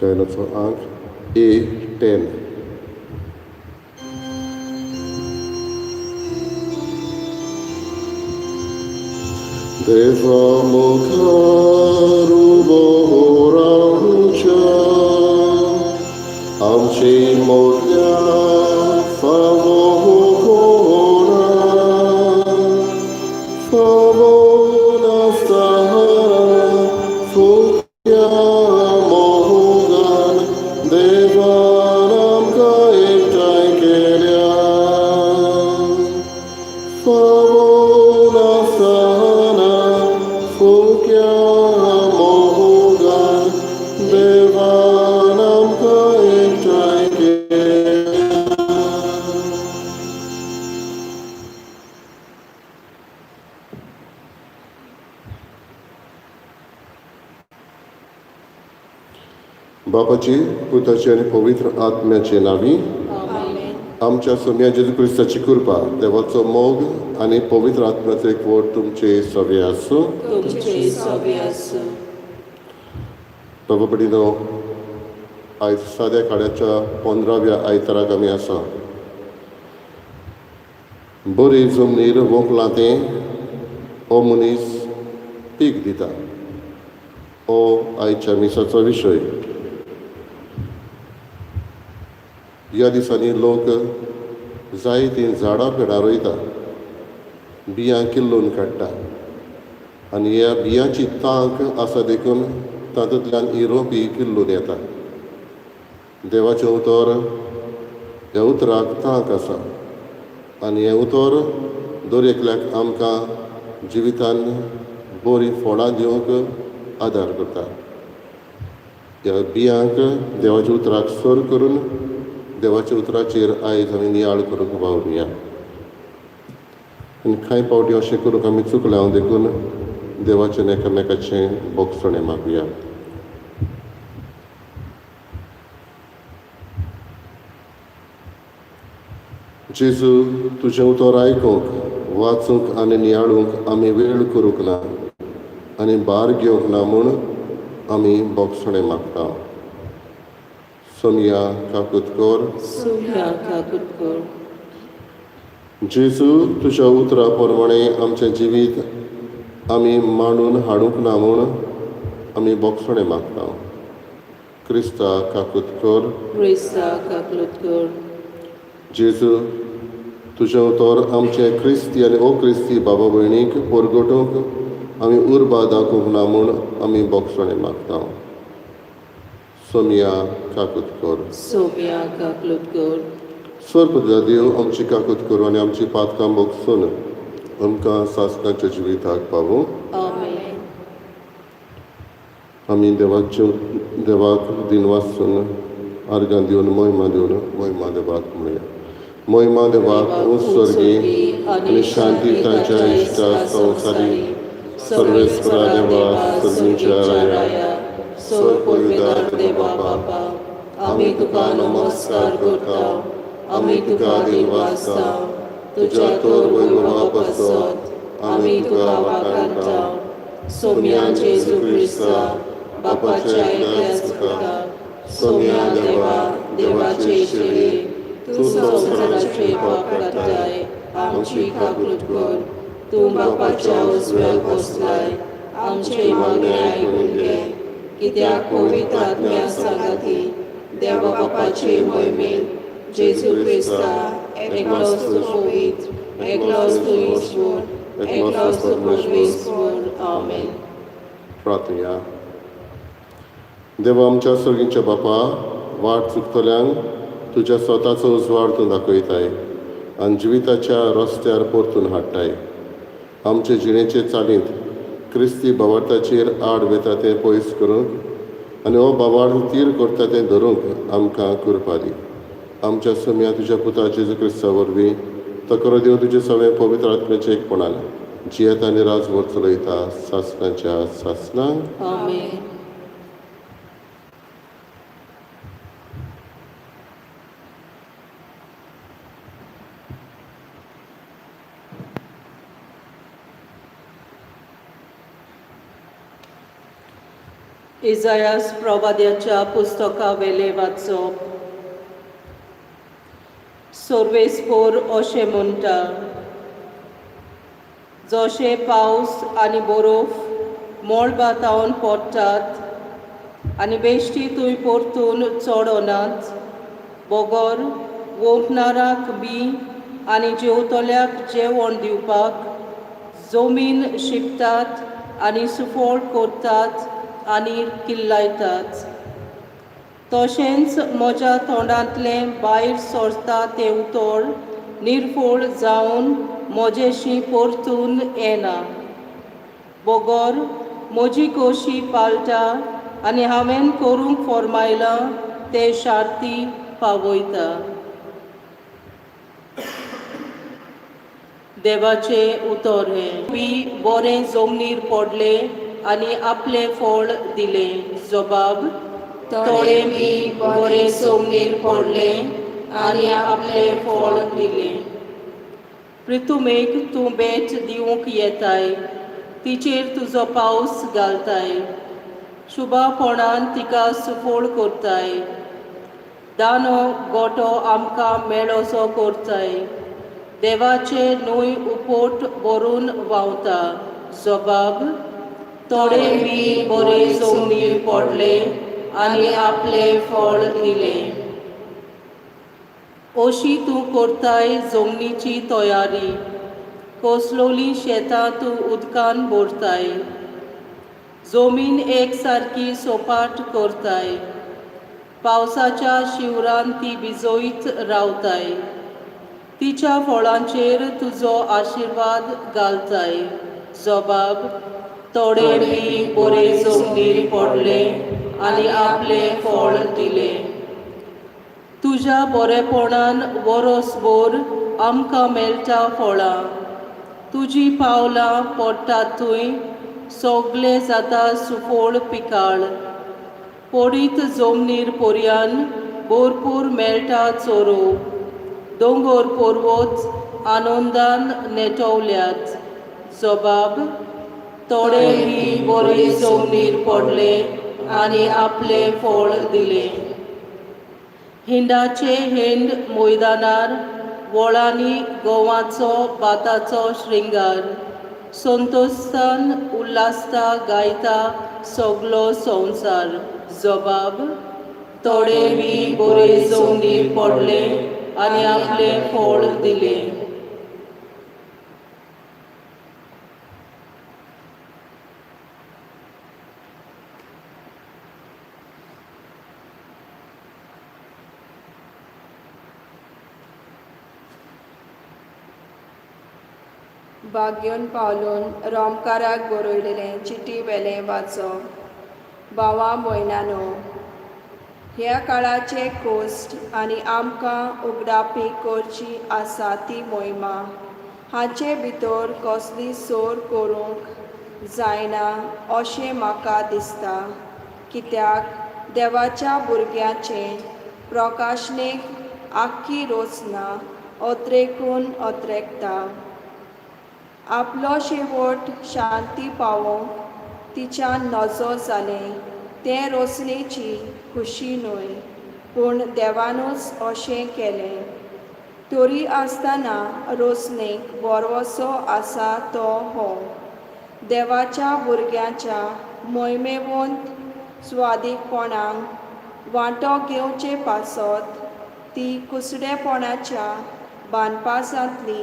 गायनाचो आंक A10. देवा मुखार उबो रावच्या आमचे मोडल्या फावो कोणा फावो नासतना फुक्या मोगान देवान आमकां एकठांय केल्या फावो नासतना फुक्या मोगान देवान आमकां एकठांय केल्या. बापाची, पुताची आनी पवित्र आत्म्याचे नांवी. आमेन. आमच्या सोम्या जेजू क्रिस्ताची कृपा, देवाचो मोग आनी पवित्र आत्म्याचो एकवट तुमचे सवे आसूं. तुमचे सवे आसूं. बाबा भयणीनो, आयज साद्या काड्याच्या 15व्या आयताराक आमी आसा. बरी जमनीर वोंकलां तें हो मनीस पीक दिता, हो आयच्या मिसाचो विशय. ह्या दिसांनी लोक जायतीं झाडां पेडां रोयता, बियां किल्लोवन काडटा आनी ह्या बियांची तांक आसा देखून तातूंतल्यान ही रोपी किल्लून येता. देवाचें उतर, ह्या उतराक तांक आसा आनी हें उतर दर एकल्याक आमकां जिवितान बरीं फळां दिवंक आदार करता. ह्या बियांक देवाच्या उतराक सर करून देवाच्या उतराचेर आयज आमी नियाळ करूंक वावरुया. आनी कांय फावटी अशें करूंक आमी चुकल्या देखून देवाचें एकामेकाचें बोगसणें मागुया. जेजू, तुजें उतर आयकूंक, वाचूंक आनी नियाळूंक आमी वेळ करूंक ना आनी भार घेवंक ना म्हूण आमी बोगसणें मागता. सोमया काकूत कर. सोम्या काकूत कर. जेजू, तुज्या उतरा प्रमाणे आमचें जिवीत आमी मांडून हाडूंक ना म्हूण आमी बोगसणें मागता. क्रिस्ता काकूत कर. क्रिस्ता काकूत कर. जेजू, तुजें उतर आमचे क्रिस्ती आनी ओ क्रिस्ती बाबा भयणीक परगटूंक आमी उर्बा दाखोवंक ना म्हूण आमी बोगसणें मागता. सोमया काकूत कर. सोम्या काकूत कर. सर्व देव आमची काकूत करूं आनी आमची पातकां बोगसून आमकां सासणाच्या जिविताक पावूं. आमेन. आमी देवाचे देवाक दिनवासून आर्गां दिवन, मोहिमा दिवन, मोहिमा देवाक म्हणया. मोहिमा देवाक उत्सर्गी आनी शांती ताच्या इश्टा संवसारी. सर्वेस्परा देवा, सर्गींच्या राया, सोर पुर्विदार देवा बापा, आमी तुका नमस्कार करता, आमी तुका दिनवासता. तुज्या तोर वैभवा पासत आमी तुका वाखाणता. सोम्या जेजू क्रिस्ता, बापाच्या एकल्याच पुता, सोम्या देवा, देवाचे शिरे, तूं संवसाराचे पाप काडटाय, आमची काकूत कर. तूं बापाच्या उजव्याक बसलाय, आमचे मागणें आयकून घे. कित्याक पवित्र आत्म्या सांगाती देवा बापाचे मोहिमेन जेजू क्रिस्ता, एकलोच तूं पवित्र, एकलोच तूं ईश्वर, एकलोच तूं परमेश्वर. आमेन. प्रार्थया. देवा आमच्या सर्गींच्या बापा, वाट चुकतल्यांक तुज्या स्वताचो उजवाड तूं दाखयताय आनी जिविताच्या रस्त्यार परतून हाडटाय. आमचे जिणेचे चालींत क्रिस्ती भावार्थाचेर आड वेता तें पयस करूंक आनी हो भावार्थ तीर करता तें धरूंक आमकां कृपा दी. आमच्या सोम्या तुज्या पुता जेजू क्रिस्ता वरवीं, तो खरो देव तुजे सगळें पवित्र आत्म्याचें एकपणान जियेता आनी राजवट चलयता सासणाच्या सासणाक. आमेन. इजायास प्रवाद्याच्या पुस्तका वेले वाचप. सर्वेस्पोर अशें म्हणटा, जशें पावस आनी बरोफ मळबातावन पडटात आनी बेश्टी थंय परतून चडनात, बगर वोंपणाराक बी आनी जेवतल्याक जेवण दिवपाक जमीन शिंपतात आनी सुफळ करतात आनी किल्लायतात, तशेंच म्हज्या तोंडांतलें भायर सरता तें उतर निर्फळ जावन म्हजेशी परतून येना, बगर म्हजी कशी पाळटा आनी हांवें करूंक फर्मायलां तें शार्ती पावयता. देवाचें उतर हें. बी बरें जमनीर पडलें आनी आपलें फळ दिलें. जबाब: थोडें बी बरें जमनीर पडलें आनी आपलें फळ दिलें. प्रितुमेक तूं भेट दिवंक येताय, तिचेर तुजो पावस घालताय, शुभापणान तिका सुफळ करताय, दानो गोटो आमकां मेळोसो करताय, देवाचे न्हंय उपोट भरून व्हांवता. जबाब: थोडें बी बरें जमनीर पडलें आनी आपलें फळ दिलें. अशी तूं करताय जमनीची तयारी, कसलोली शेतां तूं उदकान भरताय, जमीन एक सारकी सपाट करताय, पावसाच्या शिंवरान ती भिजयत रावताय, तिच्या फळांचेर तुजो आशिर्वाद घालताय. जबाब: थोडें बी बरें जमनीर पडलें आनी आपलें फळ दिलें. तुज्या बरेपणान वरोसभर आमकां मेळटा फळां, तुजीं पावलां पडटात थंय सगलें जाता सुफळ पिकाळ, पडीत जमनीर पर्यान भरपूर मेळटा चोरो, दोंगर पर्वत आनंदान नेटवल्यात. जबाब: थोडें बी बरें जमनीर पडलें आनी आपलें फळ दिलें. हिंडाचे हिंड मैदानार वळांनी गोवाचो भाताचो श्रृंगार, संतोस्तान उल्हासता गायता सगलो संवसार. जबाब: थोडें बी बरें जमनीर पडलें आनी आपलें फळ दिलें. भाग्योन पावलून रोमकाराक बरयलेलें चिटी वेलें वाचप. भावा भयणानो, ह्या काळाचे कोश्ट आनी आमकां उगडापी करची आसा ती मोहिमा हाचे भितर कसली सोर करूंक जायना अशें म्हाका दिसता, कित्याक देवाच्या भुरग्याचें प्रकाशनेक आख्खी रोचना अत्रेकून अत्रेकता. आपलो शेवट शांती पावोवंक तिच्यान नजो जालें तें रोसणेची खुशी न्हय, पूण देवानूच अशें केलें. तरी आसतना रोसणेक भरवंसो आसा तो हो, देवाच्या भुरग्यांच्या मोहिमेवंत स्वादीकपणाक वांटो घेवचे पासत ती कुसडेपणाच्या बांदपासांतली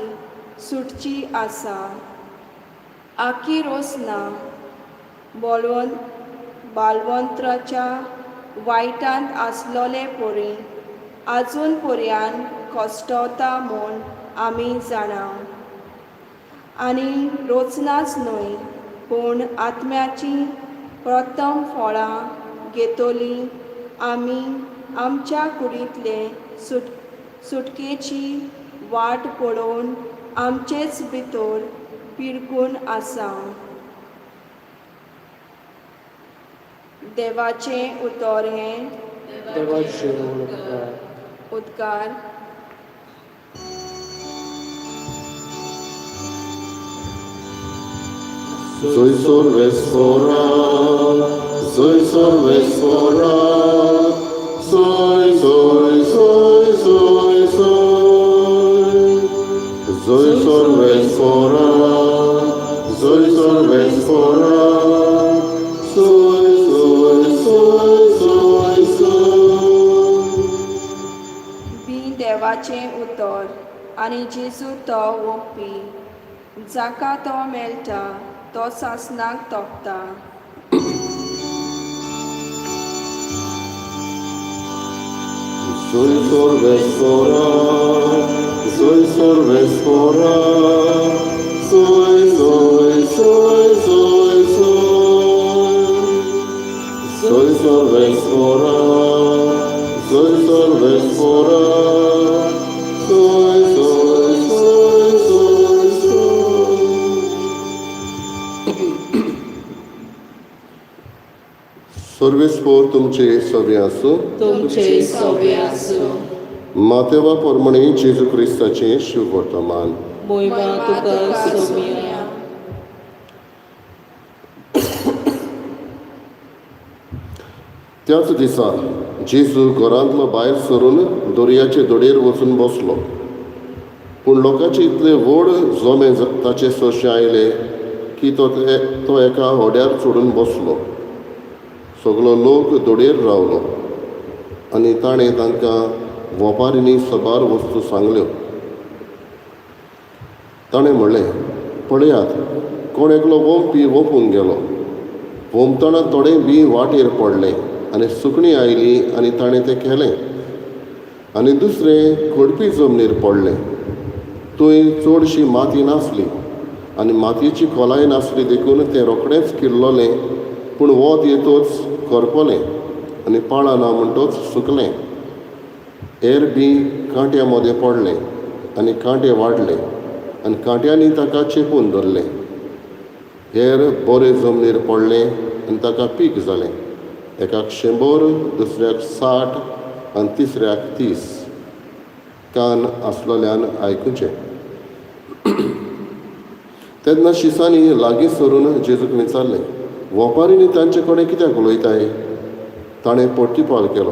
सुटची आसा. आखी रोसना बळवंत बालवंत्राच्या वायटांत आसलोले परी आजून पर्यान कश्टवता म्हूण आमी जाणा. आनी रोचनाच न्हय, पूण आत्म्याची प्रथम फळां घेतली आमी आमच्या कुडींतले सुटकेची वाट पळोवन आमचेच भितर पिरकून आसा. देवाचें उतर हें. देवाचे उपकार. उद्गार. जंयसर वेस्पोरा जंय सर्वेस्पोरा, सोय सोय सोय सोय सोय, जंय सर्वेस्पोरा, जंय सर्वेस्पोरा, सोय सोय सोय सोय सोय. बी देवाचें उतर आनी जेजू तो वोंपी, जाका तो मेळटा तो सासणाक तोपता. जंय सर्वेस्पोरा, जंय सर्वेस्पोरा, सोय सोय सोय सोय सोय, जंय सर्वेस्पोरा, जंय सर्वेस्पोरा, सोय सोय सोय सोय सोय. सर्वेस्पोर तुमचे सवे आसूं. तुमचे सवे आसूं. मातेवा प्रमाणे जेजू क्रिस्ताचें शुभवर्तमान. मोहिमा तुका सोमिया. त्याच दिसा जेजू घरांतलो भायर सरून दर्याचे धडेर वचून बसलो. पूण लोकांचे इतले व्हड जमे ताचे सोशे आयले की तो तो एका होड्यार चडून बसलो. सगलो लोक धडेर रावलो आनी ताणें तांकां वोपारींनी सबार वस्तू सांगल्यो. ताणें म्हणलें, पळयात, कोण एकलो वोंपी वोंपूंक गेलो. वोंपतना थोडें बीं वाटेर पडलें आनी सुकणीं आयलीं आनी ताणें तें केलें. आनी दुसरें खडपी जमनीर पडलें. थंय चडशी माती नासली आनी मातयेची खोलाय नासली, देखून तें रोखडेंच किल्ललें. पूण वत येतच करपलें आनी पाळां ना म्हणटच सुकलें. हेर बीं कांट्या मदें पडलें आनी कांटे वाडले आनी कांट्यांनी ताका चेपून धरलें. हेर बरे जमनीर पडलें आनी ताका पीक जालें, एकाक 100, दुसऱ्याक 60 आनी तिसऱ्याक 30. कान आसलेल्यान आयकुचें. तेन्ना शिसांनी लागीं सरून जेजूक विचारलें, वोपारींनी तांचे कडेन कित्याक उलयताय? ताणें प्रतिपाल केलो,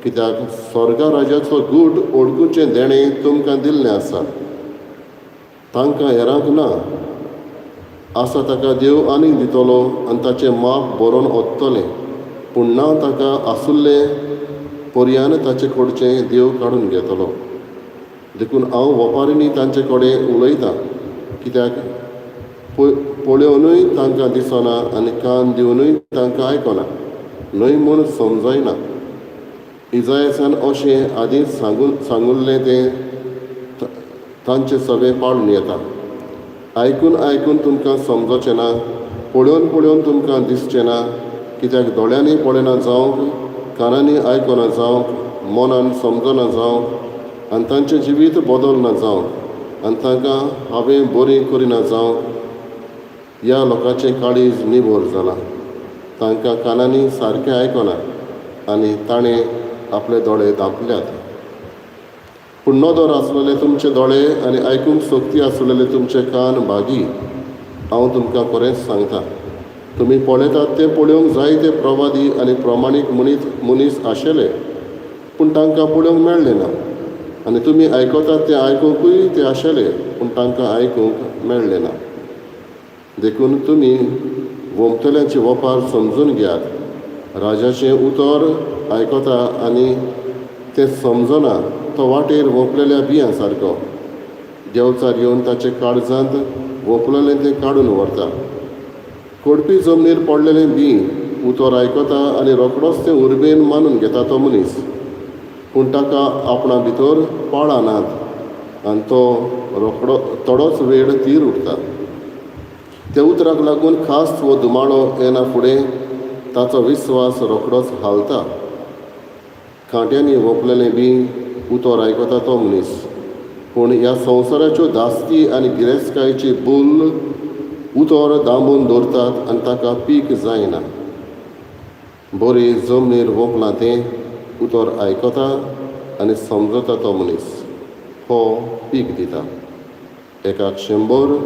कित्याक स्वर्गा राजाचो गूट ओळखुचें देणें तुमकां दिल्लें आसा, तांकां हेरांक ना. आसा ताका देव आनीक दितलो आनी ताचें माप बरोवन ओत्तलें, पूण ना ताका आसुल्लें पर्यान ताचे कडचें देव काडून घेतलो. देखून हांव वोपारींनी तांचे कडेन उलयतां, कित्याक पळोवनूय तांकां दिसना आनी कान दिवनूय तांकां आयकना, न्हय म्हूण समजयना. इजायसान अशें आदींच सांगुल्लें तें तांचें सगळें पाळून येता. आयकून आयकून तुमकां समजचें ना, पळोवन पळोवन तुमकां दिसचें ना, कित्याक दोळ्यांनी पळयना जावंक, कानांनी आयकना जावंक, मनान समजना जावंक आनी तांचें जिवीत बदलना जावंक आनी तांकां हांवें बरीं करिना जावंक ह्या लोकांचें काळीज निबर जालां. तांकां कानांनी सारकें आयकना आनी ताणें आपले दोळे धांपल्यात. पूण नदर आसलेले तुमचे दोळे आनी आयकूंक सक्ती आसलेले तुमचे कान भागी. हांव तुमकां खरेंच सांगता, तुमी पळयतात तें पळोवंक जायते प्रवादी आनी प्रमाणीक मनीस आशिल्ले, पूण तांकां पळोवंक मेळ्ळें ना. आनी तुमी आयकतात तें आयकुंकूय ते आशिल्ले, पूण तांकां आयकूंक मेळ्ळें ना. देखून तुमी वोमतल्यांची वपार समजून घेयात. राजाचें उतर आयकता आनी तें समजना तो वाटेर वोंपलेल्या बियां सारको देंवचार येवन ताचे काळजांत वोंपलेलें तें काडून व्हरता. कोडपी जमनीर पडलेलें बीं उतर आयकता आनी रोखडोच तें उर्बेन मानून घेता तो मनीस, पूण ताका आपणा भितर पाळां नात आनी तो रोखडो थोडोच वेळ तीर उरता. त्या उतराक लागून खास वो धुमाळो येना फुडें ताचो विस्वास रोखडोच हालता. कांट्यांनी वोंपलेलें बीं उतर आयकता तो मनीस, पूण ह्या संवसाराच्यो धास्ती आनी गिरेस्तकायेची भूल उतर दामून दवरतात आनी ताका पीक जायना. बरी जमनीर वोंपलां तें उतर आयकता आनी समजता तो मनीस, हो पीक दिता, एकाक 100,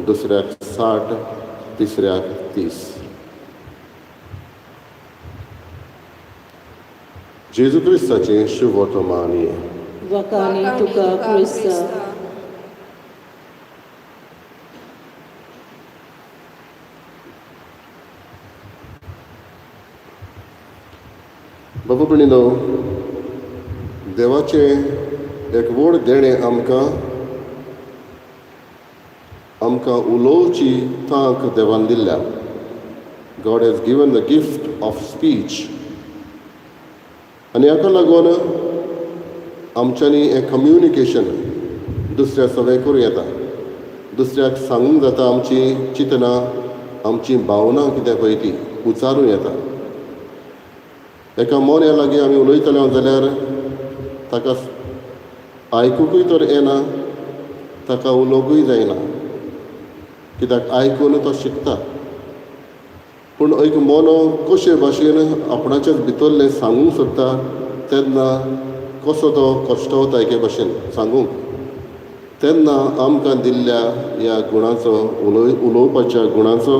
दुसऱ्याक 60, तिसऱ्याक 30. जेजू क्रिस्ताचें शुभवर्तमान हें. वाकानी तुका क्रिस्ता. बाबा भयणीनो, देवाचें एक व्हड देणें आमकां, आमकां उलोवची तांक देवान दिल्ल्या. God has given the gift of speech. आनी हाका लागून आमच्यांनी हें कम्युनिकेशन दुसऱ्या सवें करूं येता, दुसऱ्याक सांगूंक जाता, आमची चिंतनां, आमची भावनां कितें पळय ती उचारूं येता. एका मोन्या लागीं आमी उलयतले जाल्यार ताका आयकुकूय तर येना, ताका उलोवंकूय जायना, कित्याक आयकून तो शिकता. पूण एक मोनो कशे भाशेन आपणाच्याच भितरलें सांगूंक सोदता तेन्ना कसो तो कश्टवता एके भाशेन सांगूंक, तेन्ना आमकां दिल्ल्या ह्या गुणाचो, उलोवपाच्या गुणाचो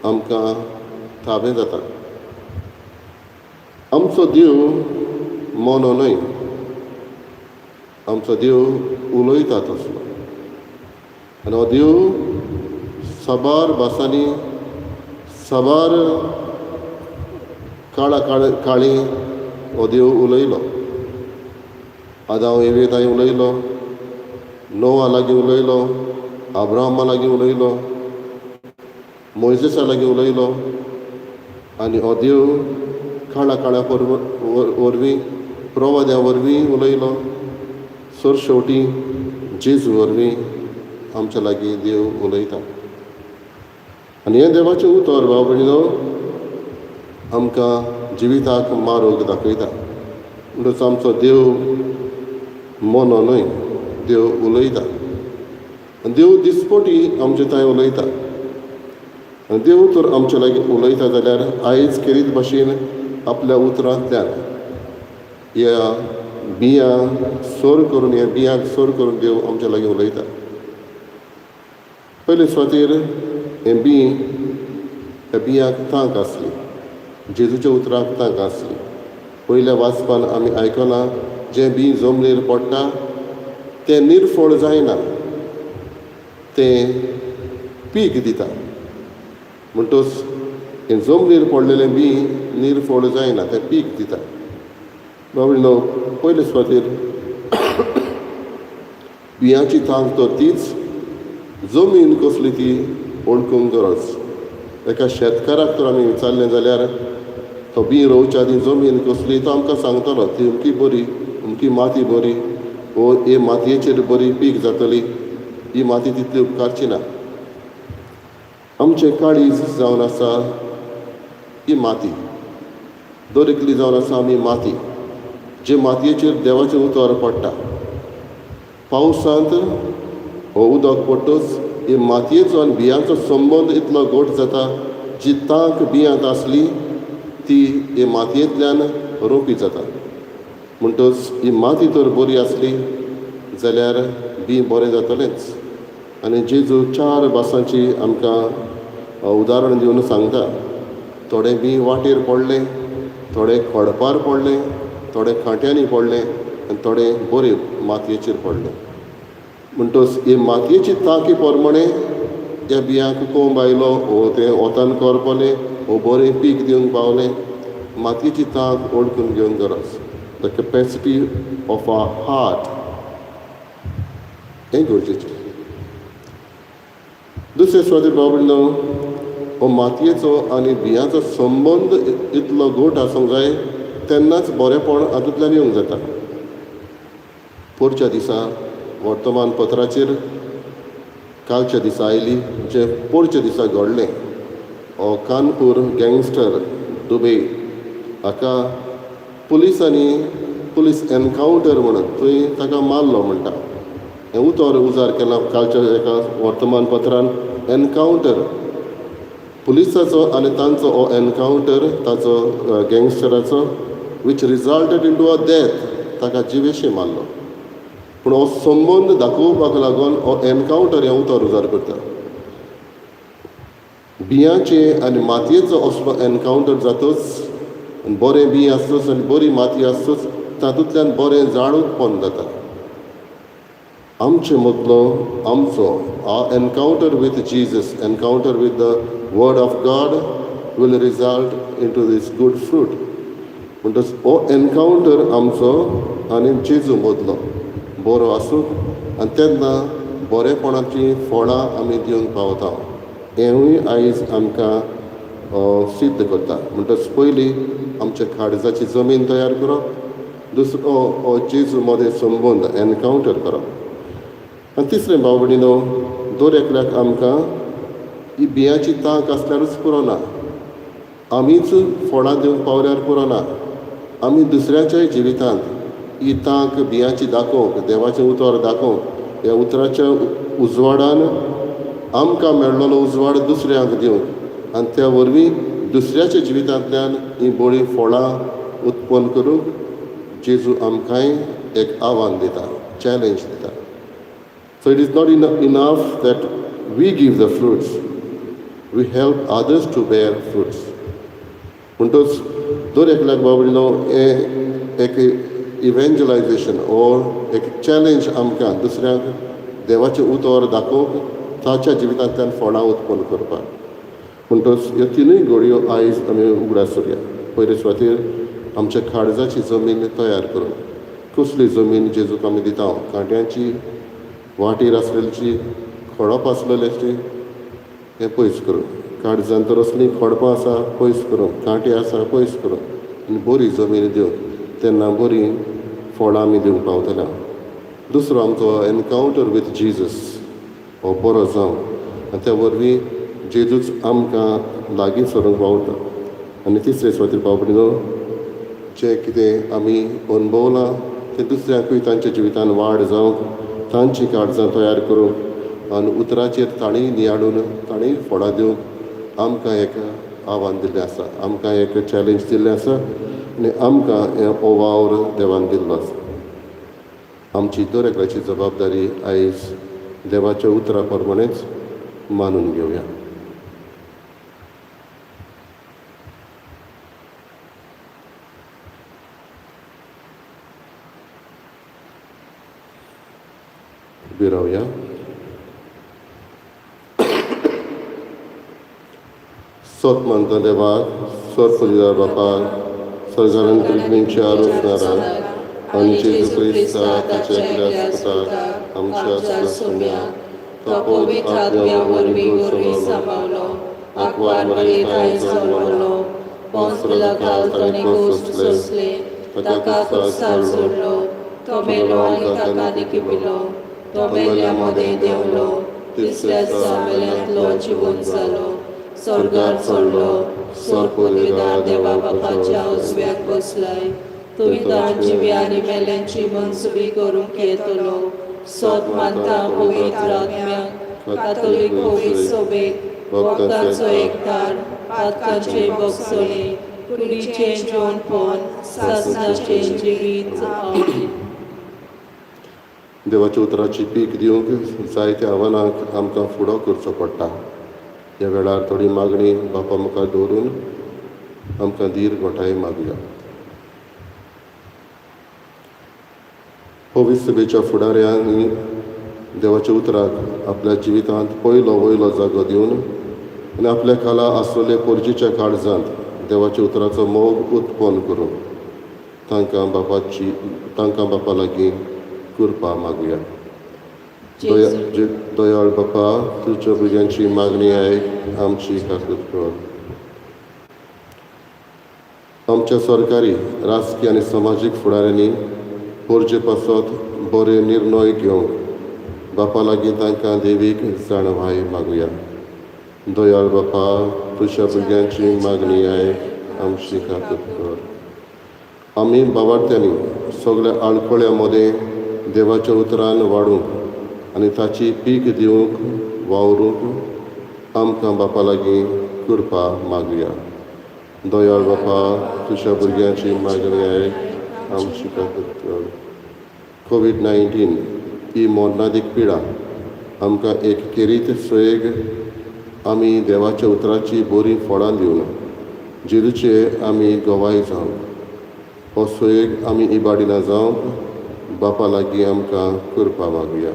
आमकां थाबें जाता. आमचो देव मोनो न्हय, आमचो देव उलयता तसलो. आनी हो देव साबार भासांनी, साबार काळा काळ काळी हो देव उलयलो. आदांव एवे तांय उलयलो, नोवा लागीं उलयलो, आब्राहमा लागीं उलयलो, मोयजेसा लागीं उलयलो. आनी हो देव काळा काळा वरवीं, प्रवाद्या वरवीं उलयलो. सर शेवटी जेजू वरवीं आमच्या लागीं देव उलयता. आनी हें देवाचें उतर भाव भयणीनो आमकां जिविताक मार्ग दाखयता. म्हणटच आमचो देव मोनो न्हय, देव उलयता. आनी देव दिसपटी आमचे थंय उलयता. आनी देव तर आमचे लागीं उलयता जाल्यार आयज केरीत भाशेन आपल्या उतरांतल्यान ह्या बियां सोर करून, ह्या बियांक सोर करून देव आमच्या लागीं उलयता. पयले सुवातेर हें बी, ह्या बियांक तांक आसली, जेजूच्या उतराक तांक आसली. पयल्या वाचपान आमी आयकलां, जें बी जमनीर पडटा तें निर्फळ जायना, तें पीक दिता. म्हणटच हें जमनीर पडलेलें बी निर्फळ जायना, तें पीक दिता. बाबा, पयले सुवातेर बियांची तांक तर तीच, जमीन कसली ती वळखूंक गरज. एका शेतकाराक तर आमी विचारलें जाल्यार तो बी रोवच्या आदीं जमीन कसली तो आमकां सांगतलो, ती अमकी बरी, अमकी माती बरी, वो हे मातयेचेर बरी पीक जातली, ही माती तितली उपकारची ना. आमचें काळीज जावन आसा ही माती, दर एकली जावन आसा आमी माती, जे मातयेचेर देवाचें उतर पडटा. पावसांत हो उदक पडटच हे मातयेचो आनी बियांचो संबंद इतलो घट जाता, जी तांक बियांत आसली ती हे मातयेंतल्यान रोपी जाता. म्हणटच ही माती तर बरी आसली जाल्यार बी बरें जातलेंच. आनी जेजू चार भासांची आमकां उदाहरण दिवन सांगता. थोडे बी वाटेर पडले, थोडे खडपार पडले, थोडे कांट्यांनी पडले आनी थोडे बरे मातयेचेर पडले. म्हणटच हे मातयेची तांकी प्रमाणे ह्या बियांक कोंब आयलो, वो तें वतान करपलें, वो बरें पीक दिवंक पावलें. मातयेची तांक वळखून घेवंक गरज, the capacity of a heart, हें गरजेचें. दुसरे सुवातेर बाबा, हो मातयेचो आनी बियांचो संबंद इतलो घट आसूंक जाय, तेन्नाच बरेंपण हातूंतल्यान येवंक जाता. पोरच्या दिसा वर्तमानपत्राचेर कालच्या दिसा आयली, जें पोरच्या दिसा घडलें, हो कानपूर गँगस्टर दुबे हाका पुलिसांनी पुलीस एनकावंटर म्हणून थंय ताका मारलो म्हणटा. हें उतर उजार केलां कालच्या एका वर्तमानपत्रान, एनकावंटर. पुलिसाचो आनी तांचो हो एनकावंटर ताचो गँगस्टराचो, which resulted into a death, ताका जिवेशी मारलो. पूण हो संबंद दाखोवपाक लागून हो एनकावंटर हें उतर उजार करता. बियांचे आनी मातयेचो असलो एनकावंटर जातच आनी बरें बीं आसतच आनी बरी माती आसतच तातूंतल्यान बरें झाड उत्पन्न जाता. आमचे मदलो आमचो encounter with Jesus, encounter with the word of God will result into this good fruit. म्हणटच हो एनकावंटर आमचो आनी जेजू मदलो बरो आसूं आनी तेन्ना बरेपणाचीं फळां आमी दिवंक पावता, हेंवूय आयज आमकां सिद्ध करता. म्हणटच पयलीं आमच्या काळजाची जमीन तयार करप, दुसरो हो जेजू मदें संबंद एनकावंटर करप, आनी तिसरें भाव भयणीनो, दर एकल्याक आमकां ही बियांची तांक आसल्यारूच पुरो ना, आमीच फळां दिवंक पावल्यार पुरो ना, आमी दुसऱ्याच्याय जिवितांत ही तांक बियांची दाखोवंक, देवाचें उतर दाखोवंक, ह्या उतराच्या उजवाडान आमकां मेळ्ळलो उजवाड दुसऱ्यांक दिवंक आनी त्या वरवीं दुसऱ्याच्या जिवितांतल्यान ही बरीं फळां उत्पन्न करूंक जेजू आमकांय एक आव्हान दिता, चॅलेंज दिता. So it is not enough that we give the fruits, we help others to bear fruits. म्हणटच दर एकल्याक बाबडीनो हें एक इव्हेंजलायजेशन ओर एक चॅलेंज आमकां दुसऱ्यांक देवाचें उतर दाखोवंक, ताच्या जिवितांतल्यान फळां उत्पन्न करपाक. म्हणटच ह्यो तिनूय घडयो आयज आमी उगडास करुया. पयले सुवातेर आमच्या काळजाची जमीन तयार करून, कसली जमीन जेजूक आमी दिता, कांट्यांची, वाटेर आसलेली, खडप आसलेल्याची, हें पयस करून, काळजान तर असलीं खडपां आसा पयस करूंक, कांटे आसा पयस करूंक आनी बरी जमीन दिवंक, तेन्ना बरीं फळां आमी दिवंक पावतले. दुसरो आमचो एनकावंटर वीथ जिजस हो बरो जावं आनी त्या वरवीं जेजूच आमकां लागीं सरूंक पावता. आनी तिसरे सुवातेर भाव भयणीनो, जें कितें आमी अणभवलां तें दुसऱ्यांकूय तांच्या जिवितान वाड जावंक, तांची काळजां तयार करूंक आनी उतराचेर तांणी नियाळून तांणी फळां दिवंक आमकां एक आव्हान दिल्लें आसा, आमकां एक चॅलेंज दिल्लें आसा आनी आमकां हें हो वावर देवान दिल्लो आसा. आमची दर एकल्याची जबाबदारी आयज देवाच्या उतरा प्रमाणेच मानून घेवया. उबी रावया. सत मानता देवाक, सत पुजिदार बापाक, सरकारान त्रिज्ञेच्या रोसणाराक आनी जेजू क्रिस्ता ताच्या एकल्याच पुताक आमच्या सोम्या, तो पवित्र आत्म्या वरवीं सांबावलो, आंकवार मरये थांय जल्मलो, पोंस पिलाताक ताणें कश्ट सोंसले, ताका खुर्सार सोडलो, तो मेलो आनी ताका लिखिपिलो, तो मेल्या मदें देंवलो, तिसऱ्या दिसा मेल्यांतलो जिवन जालो, स्वर्गार चडलो, स्वर्ग पदवीदार देवा बापाच्या उजव्याक बसलाय, तुमी ताण जिव्या आनी मेल्यांची मनसुबी करूंक येतलो. सोत मानता पवित्र आत्म्याक, कातोलीक पवित्र सोबेक, भक्तांचो एकदार, पातकांचे भोगसणे, कुडीचें जेवणपण, सासणाचें जिवीत. आमेन. देवाच्या उतराची पीक दिवंक जायत्या आव्हानांक आमकां फुडो करचो पडटा. ह्या वेळार थोडी मागणी बापा मुखार दवरून आमकां धीर घोटाय मागया. पवित्र सभेच्या फुडाऱ्यांनी देवाच्या उतराक आपल्या जिवितांत पयलो वयलो जागो दिवन आनी आपल्या खाला आसलेले पोरजीच्या काळजांत देवाच्या उतराचो मोग उत्पन्न करून तांकां बापाची तांकां बापा लागीं कृपा मागुया. दयाळ बापा, तुज्या भुरग्यांची मागणी आयक, आमची काकूत कर. आमच्या सरकारी, राजकीय आनी समाजीक फुडाऱ्यांनी पोरजे पासत बरे निर्णय घेवंक बापा लागीं तांकां देवीक जाणवाय मागुया. दयाळ बापा, तुज्या भुरग्यांची मागणी आयक, आमची काकूत कर. आमी बाबार्थ्यांनी सगळ्या आडखळ्या मदें देवाच्या उतरान वाडूंक आनी ताची पीक दिवंक वावरूंक आमकां बापा लागीं कृपा मागुया. दयाळ बापा, तुज्या भुरग्यांची मागणी आयक, आमची काकूत कर. कोवीड-19 ही मरणादीक पिडा आमकां एक खेरीत सयग आमी देवाच्या उतराची बरीं फळां दिवन जेजूचे आमी गवाय जावंक हो सोयेक आमी इबाडिना जावंक बापा लागीं आमकां करपा मागुया.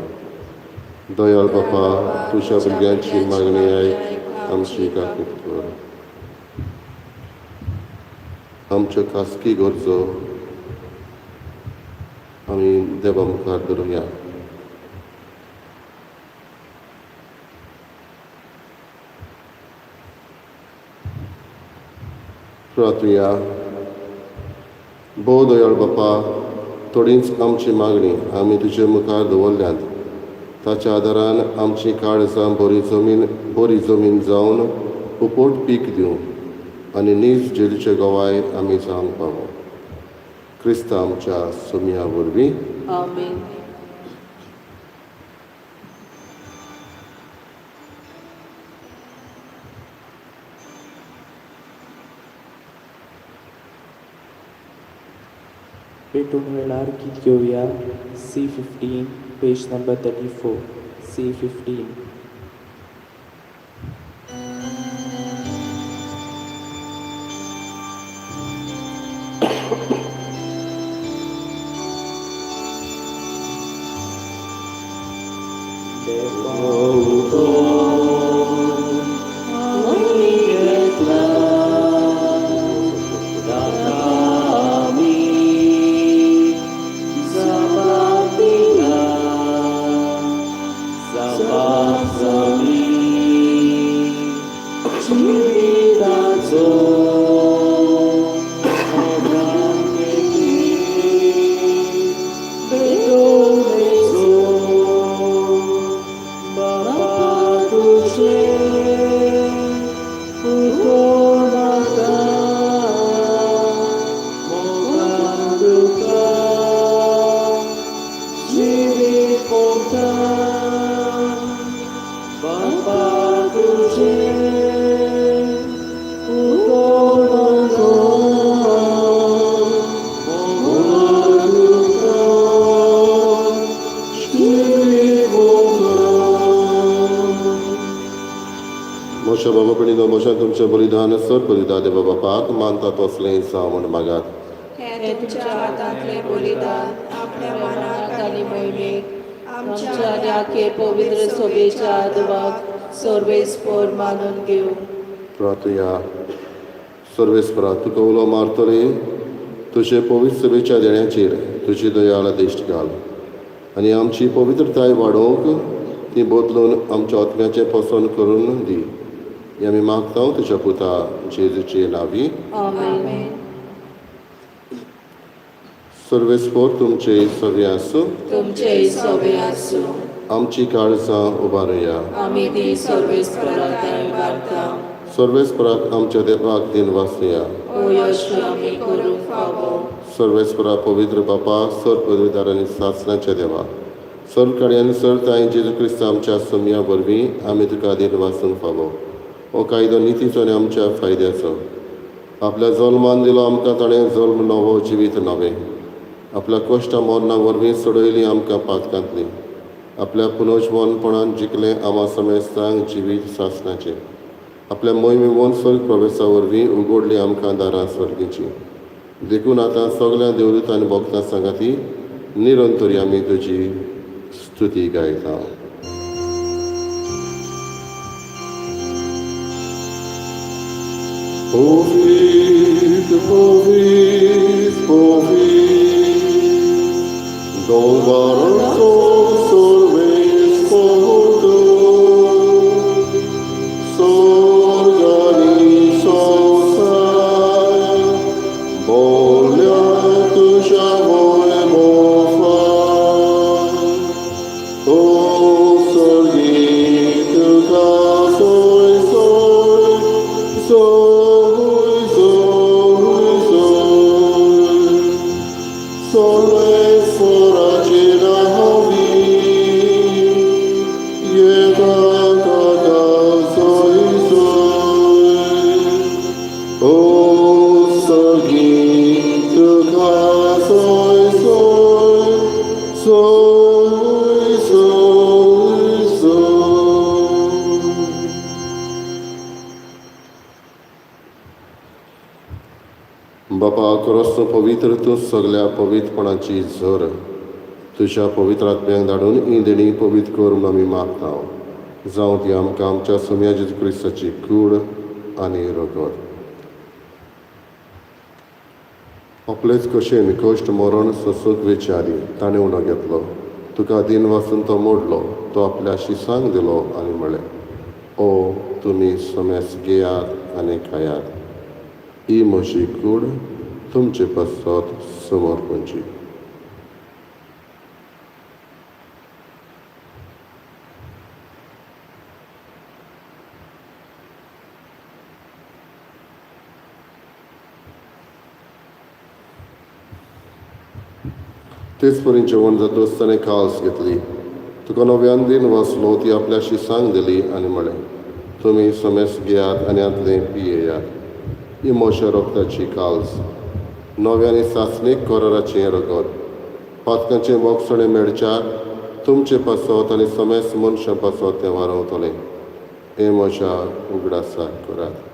दयाळ बापा, तुज्या भुरग्यांची मागणी आयक, आमची काकूत कर. आमच्यो खासगी गरजो आमी देवा मुखार धरुया. प्रार्थुया. भोव दयाळ बापा, थोडीच आमची मागणी आमी तुजे मुखार दवरल्यांत, ताच्या आदारान आमची काळजां बरी जमीन जावन उपट पीक दिवं आनी नीज जेजूचे गवाय आमी जावंक पावो, क्रिस्त आमच्या सोमया वरवीं. आमेन. पेटून वेळार गीत घेवया C 15, page number 34, C 15. मोशा बाबा पणीनो, मोशा तुमचें बलिदान सर बलिदान देवा बापाक मानता तसलें जावं म्हूण मागात. हें तुमच्या हातांतलें बलिदान आपल्या मनाक आनी मोहिमेक आमच्या आमच्या आनी आखे पवित्र सभेच्या आदवाक सर्वेस्पर मानून घेवं. प्रार्थुया. सर्वेस्परा, तुका उलो मारतले तुजे पवित्र सभेच्या देण्याचेर तुजी दयाळ दिश्ट घाल आनी आमची पवित्रताय वाडोवंक ती बदलून आमच्या आत्म्याचें पसंत करून दी. हें आमी मागता तुज्या पुता जेजूचे नांवी. आमेन. सर्वेस्पर तुमचे सगळे आसूं. तुमचेय सोबे आसूं. आमची काळजां उबारुया. आमी ती सर्वेस्पराक उबारता. सर्वेस्पराक आमच्या देवाक दिन वाचुया. ओ यश आमी करूंक फावो. सर्वेस्परा, पवित्र बापा, सर पदवीदार आनी सासणाच्या देवा, सर्व कडेन सर ताई जेजू क्रिस्त आमच्या सोमया वरवीं आमी तुका दिन वाचूंक फावो. हो कायदो नितीचो आनी आमच्या फायद्याचो. आपल्या जल्मान दिलो आमकां ताणें जल्म नवो, जिवीत नवें. आपल्या कश्टा मरणा वरवीं सोडयली आमकां पातकांतली. आपल्या पुनर्जवनपणान जिखलें आमा समेस्तांक जिवीत सासणाचें. आपल्या मोहिमेवन स्वर्ग प्रवेशा वरवीं उगडली आमकां दारां स्वर्गीची. देखून आतां सगळ्या देवदूत आनी भक्तां सांगाती निरंतरी आमी तुजी स्तुती गायता. Povit, povit, povit, Dolvarzo sorves potu, Sorgani sosai, Bolja tuja voi mofa, O sorgi tuca soi soi, soi soi soi, Sole foragina hovi, Yeta kaka soi soi, O sorgi tuca soi soi, soi soi soi. खरोच तूं पवित्र, तूं सगल्या पवित्रपणाची झर. तुज्या पवित्र आत्म्याक धाडून ही देणी पवित्र कर म्हूण आमी मागता. जावं ती आमकां आमच्या सोम्या जेजू क्रिस्ताची कूड आनी रगत. आपलेच कशेन कश्ट मरण सोंसूंक वेचे आदीं ताणें उणो घेतलो, तुका दिन वाचून तो मोडलो, तो आपल्या शिसांक दिलो आनी म्हळें, ओ तुमी समेस घेयात आनी खायात, ही म्हजी कूड तुमचे पासत समर्पणची. तेच परी जेवण जातच ताणें काल्स घेतली, तुका नव्यान दिन वाचलो, ती आपल्या शिसांक दिली आनी म्हळें, तुमी समेस घेयात आनी हांतलें पियेयात, ही म्हज्या रगताची काल्स, नव्या आनी सासणीक कराराचें रगत, पातकांचें बोगसणें मेळच्याक तुमचे पासत आनी समेस मनशां पासत तें वारवतलें. हें म्हज्या उगडासाक करात.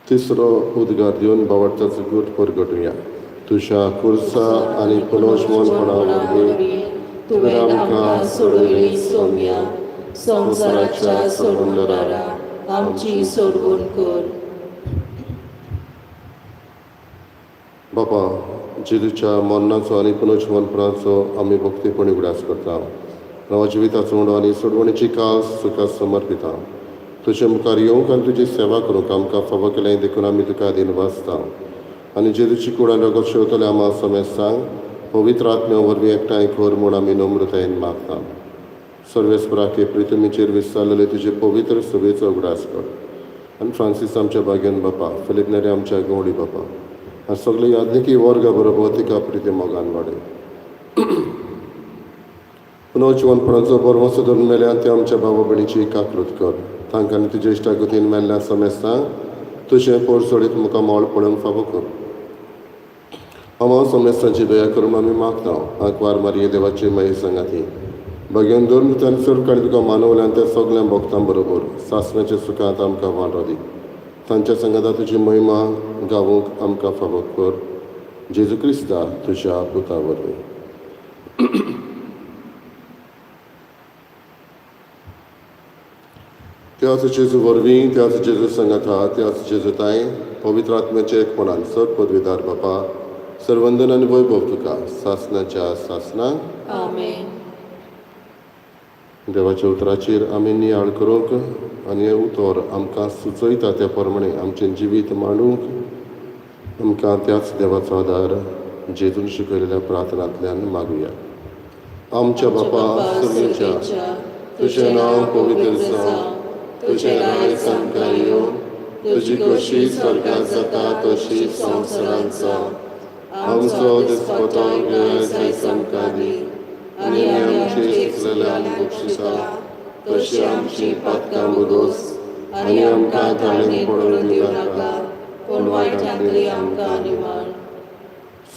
तिसरो उद्गार दिवन बावडताचो गूट परगटुया. तुज्या कुर्सा आनी पुनर्जमनपणा वरवीं तुवें आमकां सोडयली सोम्या, संवसाराच्या सोडवणदारा आमची सोडवण कर. बापा, जेजूच्या मरणाचो आनी पुनर्जमनपणाचो आमी भक्तीपणी उगडास करता. नवा जिविताचो उणो आनी सोडवणीची कास तुका समर्पिता. तुजे मुखार येवंक आनी तुजी सेवा करूंक आमकां फावो केलें देखून आमी तुका दिन वाचता. आनी जेजूची कूड आनी रगत शेवतले आमा समेस्तांक पवित्र आत्म्या वरवीं एकठांय कर म्हूण आमी नम्रतायेन मागता. सर्वेस्पराके प्रितमीचेर विस्तारलेले तुजे पवित्र सभेचो उगडास कर. आनी फ्रांसीस आमच्या भाग्यान बापा, फिलीप नेरी आमच्या गवडी बापा, आनी सगळे याज्ञिकी वर्गा बरोबर तिका प्रिती मोगान वाडय. पुनर्जिवनपणाचो बरवसो धरून मेल्या ते आमच्या भावा भयणीची काकृत कर. तांकां तुज्या इश्टागतीन मेल्ल्या समेस्तांक तुजें पोर सोडीत मुखार मोळ पळोवंक फावो कर. आमा समेस्तांची दया करून आमी मागता. आंकवार मारये देवाची माई सांगाती भगेन दोन भितर चड काणी तुका मानवल्यान त्या सगळ्या भक्तां बरोबर सासणाच्या सुखांत आमकां वांटो दी. तांच्या सांगाता तुजी महिमा गावूंक आमकां फावो कर. जेजू क्रिस्ता तुज्या पुता वरवीं. त्याच जेजू वरवीं, त्याच जेजू सांगाता, त्याच जेजू तांय पवित्र आत्म्याचे एकपणान सर पदवीदार बापा, सर्वंदन आनी वैभव तुका सासणाच्या सासणाक. आमेन. देवाच्या उतराचेर आमी नियाळ करूंक आनी हें उतर आमकां सुचयता त्या प्रमाणे आमचें जिवीत मांडूंक आमकां त्याच देवाचो आदार जेजून शिकयलेल्या प्रार्थनांतल्यान मागुया. आमच्या बापा सर्गेच्या, तुजें नांव पवित्र जावं, तुजें राज आमकां येवं, तुजी खोशी स्वर्गांत जाता तशी संवसारांत जावं. आमचो दिसपटो आयज आमकां दी, आनी आमचे चुकलेल्यांक बक्षिसा तशी आमची पातकां बोगोस, आनी आमकां ताळेन पडून दिवं नाका, पूण वायटांतली आमकां निवार.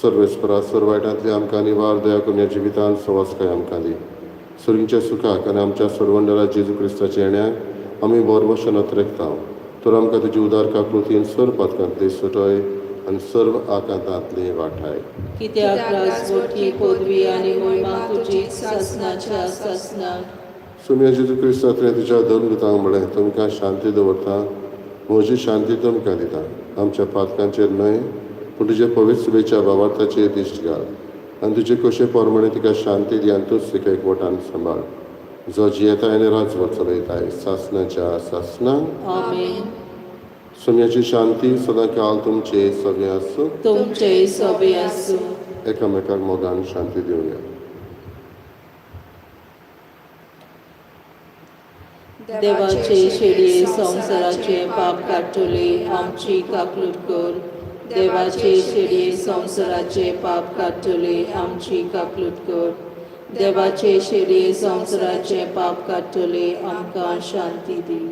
सर्वेस्परा सर्व वायटांतली आमकां निवार, दया करून ह्या जिवितांत सवासकाय आमकां दी. सर्गीच्या सुखाक आनी आमच्या सोडवणदारा जेजू क्रिस्ताच्या येण्याक आमी बोरवशन अत्रेकता. तर आमकां तुजी उदार काकृतीन सर्व पातकांतली सुटय आनी सर्व आकांतांतली वाठाय. कित्याक राजवटकी पदवी आनी महिमा तुजी सासणाच्या सासणाक. सोम्या जेजू क्रिस्ता तुवें तुज्या दोन दुतांक म्हळें, तुमकां शांती दवरता, म्हजी शांती तुमकां दिता. आमच्या पातकांचेर न्हय पूण तुजे पवित्र सभेच्या भावार्थाचेर दिश्ट घाल आनी तुजे कशे प्रमाणे तिका शांती दी आनी तूंच तिका एकवटान सांबाळ, जो जियेताय आनी राजवट चलयताय सासणाच्या सासणाक. आमेन. सोम्याची शांती सदां काल तुमचे सगळे आसूं. तुमचे सोबे आसूं. एकामेकाक मोगान शांती दिवया. देवाचे शेडये संवसाराचे पाप काडटले आमची काकलूट कर. देवाचे शेडये संवसाराचे पाप काडटले आमची काकलूट कर. देवाचे शेडये संवसाराचे पाप काडटले आमकां शांती दी.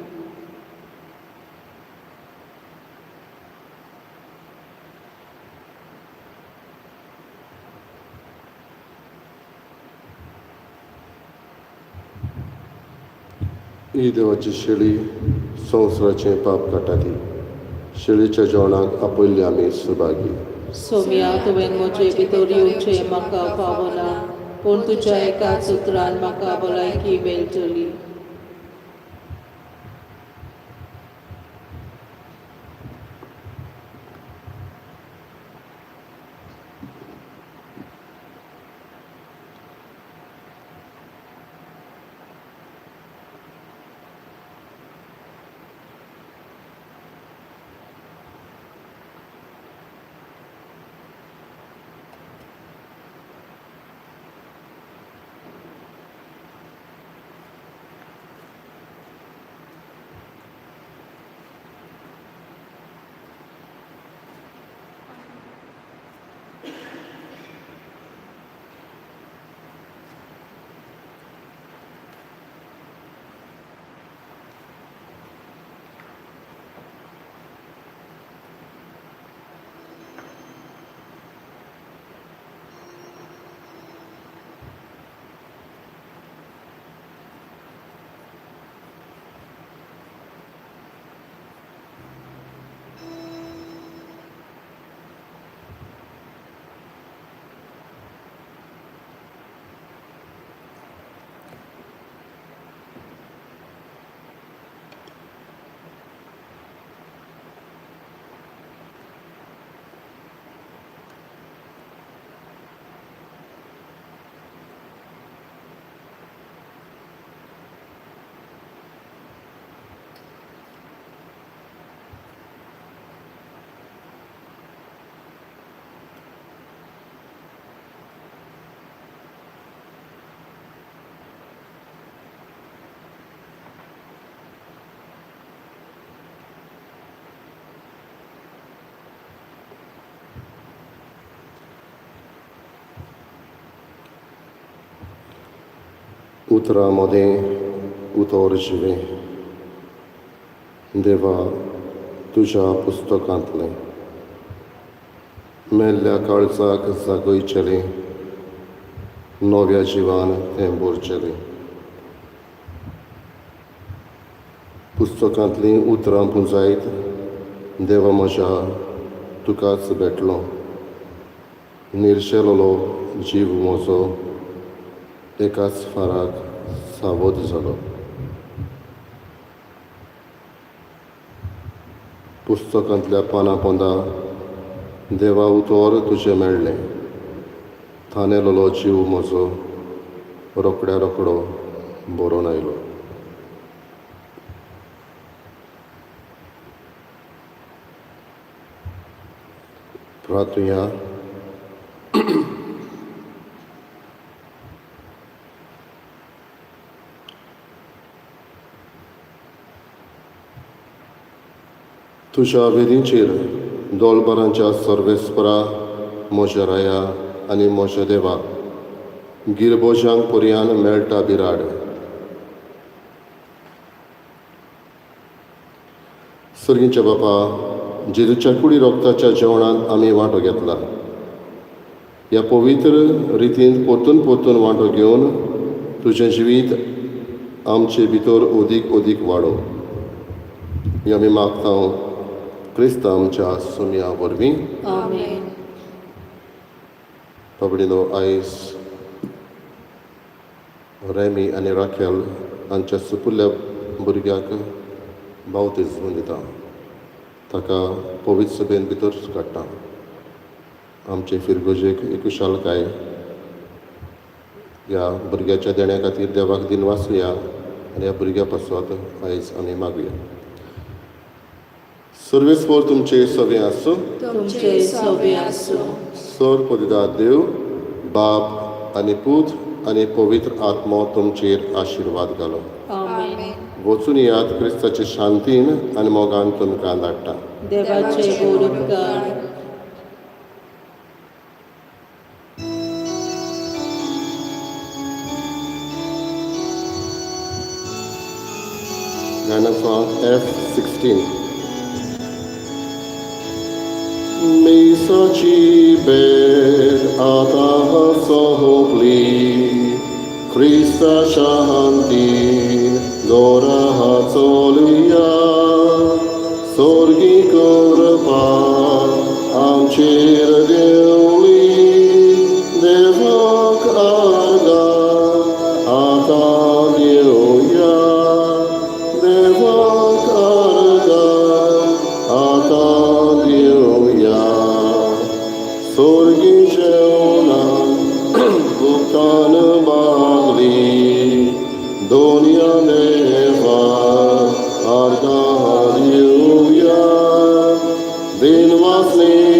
ही देवाची शेळी संवसाराचें पाप काडटा ती शेळीच्या जेवणाक आपयल्ली आमी सुभागी. सोम्या, तुवें म्हजे भितर येवचें म्हाका फावना, पूण तुज्या एकाच उतरान म्हाका भलायकी मेळटली. उतरां मदें उतर जिवें देवा तुज्या पुस्तकांतलें मेल्ल्या काळजाक जागयचेलें नव्या जिवान तें भरचेलें. पुस्तकांतलीं उतरां पुंजायत देवा म्हज्या तुकाच भेटलो, निर्शेलेलो जीव म्हजो एकाच फाराक सावध जालो. पुस्तकांतल्या पानां पोंदा देवा उतर तुजें मेळ्ळें, थानेलेलो जीव म्हजो रोखड्या रोखडो बरोवन आयलो. प्रार्थुया. तुज्या वेदींचेर दोलबरांच्या सर्वेस्परा म्हज्या राया आनी म्हज्या देवा गिरबोजांक पर्यान मेळटा बिराड. सर्गींच्या बापा, जेजूच्या कुडी रोगताच्या जेवणांत आमी वांटो घेतला. ह्या पवित्र रितीन परतून परतून वांटो घेवन तुजें जिवीत आमचे भितर अदीक अदीक वाडोव हें आमी मागता क्रिस्त आमच्या सोमया वरवीं. आमेन. बाबडीनो, आयज रेमी आनी राखेल हांच्या सुपुल्ल्या भुरग्याक बावतिज्म दिता, ताका पवित्र सभेन भितर काडटा. आमचे फिरगोजेक एक खुशालकाय ह्या भुरग्याच्या देण्या खातीर देवाक दिनवासुया आनी ह्या भुरग्या पासत आयज आमी मागुया. सर्वेस्पर तुमचे सगळे आसूं, तुमचे सवे आसूं. सर पदिदा देव बाप आनी पूत आनी पवित्र आत्मो तुमचेर आशिर्वाद घालो. आमेन. वचून यात क्रिस्ताचे शांतीन आनी मोगान तुमकां धाडटा. देवाचे गोड उपकार. गाणं सॉंग F16. मेसाची बेद आतां सोंपली, क्रिस्ता शांतीन जोरा चोलया सोर्गी करपा आमचेर देवली देवाक आर्गां आतां दिवया देवाक आर्गां आतां दिवया सोर्गी जेवणा गुप्तान बागली दोनया देवा आर्गां दिवया दिनवासने.